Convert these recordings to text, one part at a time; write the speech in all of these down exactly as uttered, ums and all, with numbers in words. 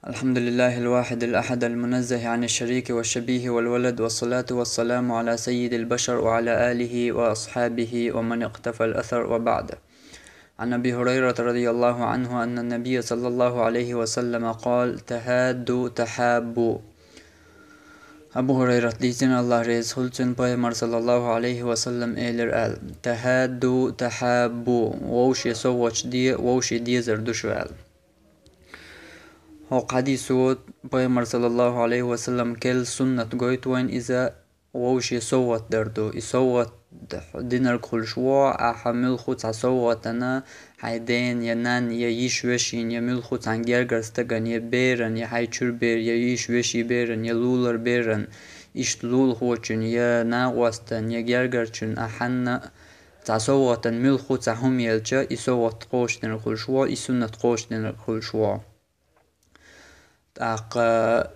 الحمد لله الواحد الأحد المنزه عن الشريك والشبيه والولد، والصلاة والسلام على سيد البشر وعلى آله وأصحابه ومن اقتفى الأثر، وبعد. عن أبي هريرة رضي الله عنه أن النبي صلى الله عليه وسلم قال: تهادوا تحابوا. Абу Хурайрат дийцина, Аллах реза хуьлда цунна, пайхамар саллаллаху алейхи ва саллам элира аьлла: «Тахадду тахаббу», вовше совгӀаташ де, вовше дезар ду шу аьлла. ХӀокху хьадисо пайхамар саллаллаху алейхи ва саллам керла суннат гойту вайн, иза вовше совгӀат дар ду. И совгӀат динарг хуьлуш ву, ахьа муьлхха цхьа совгӀатана хьайн дена, я нанна, я йиш вешина, я муьлхха цхьана гергара стагана, я берана, я хьайн чуьра бер, я йиш вешин берана, я лулара берана, иштта лулахочун, я накъостан, я гергарчун, ахьанна цхьа совгӀатан муьлхха цхьа хӀума елча, и совгӀат кхочушдинарг хуьлуш ву, и суннат кхочушдинарг хуьлуш ву. ТӀаккха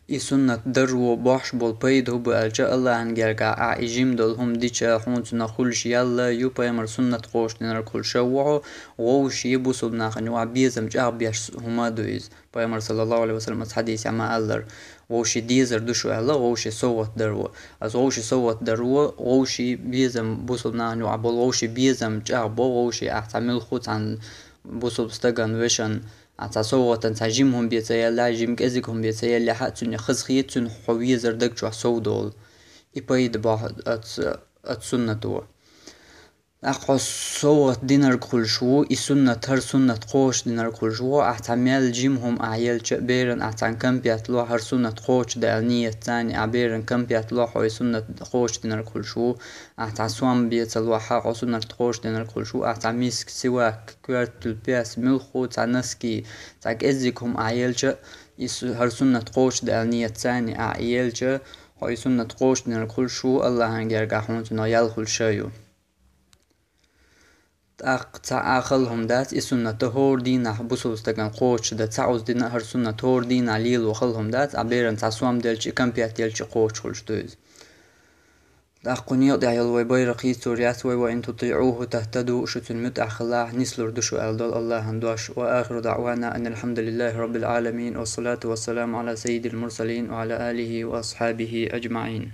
и суннат даро бохьуш болу пайда хӀун бу аьлча, Аллахьан гергахь ахь и жима долу хӀума дича, хьуна цунах хуьлуш ял а ю, пайхамар суннат кхочушдинарг хуьлуш а ву хьо, вовшийн бусулба нахана юкъахь безам чӀагӀбеш хӀума а ду иза. Пайхамар саллаллаху алейхи ва саллам оцу хьадисехь ма-аллара, вовшийн дезар ду шу аьлла, вовшийн совгӀат дар ву. Аса вовшийн совгӀат дар ву, вовшийн безам, бусулба нахана юкъахь болу вовшийн безам чӀагӀбо, вовшийн ахь цхьа муьлхха цхьана бусулба стагана, вешан, а цхьа совгӀатан цхьа жима хӀума бен ца еллехь, жима кӀезиг хӀума бен ца еллехь а, цуьнан хазахета, цуьнан хьо везар даг чохь сов долу. И пайда бохьу оцу, оцу суннато. ТӀаккха хьо совгӀат динарг хуьлуш ву, и суннат, хӀара суннат кхочушдинарг хуьлуш ву, ахь цхьа мел жима хӀума ахь елча а, берана ахь цхьана кампет ло, хӀара суннат кхочушдан аьлла ниет цани, ахь берана кампет ло, хьо и суннат кхочушдинарг хуьлуш ву, ахь цхьа сом бен ца лохь а, хьо суннат кхочушдинарг хуьлуш ву, ахь цхьа миск, сивак, коьртал пес, муьлхха цхьа носки, цхьа кӀеззиг хӀума ахь елча, и су-, хӀара суннат кхочушдан аьлла ниет цани ахь и елча, хьо и суннат кхочушдинарг хуьлуш ву, Аллахьан гергахь хьуна цунах ял хуьлуш а ю. ТӀаккха цхьа а хала хӀума дац, и суннат хӀора дийнахь бусулба стагана кхочушдан, цхьа оза дина а хӀара суннат хӀора дийнахь лело хала хӀума дац, ахь берана цхьа сом делча, кампет елча кхочуш хуьлуш ду иза. ТӀаккха кху некъа тӀехь йолу вай байракх йийцур яц вай: «وإن تطيعوه تهتدوا», шу цуьнан муьтӀахь хилахь, нислур ду шу аьлла долу Аллахьан дош. وآخر دعوانا أن الحمد لله رب العالمين، والصلاة والسلام على سيد المرسلين وعلى آله وأصحابه أجمعين.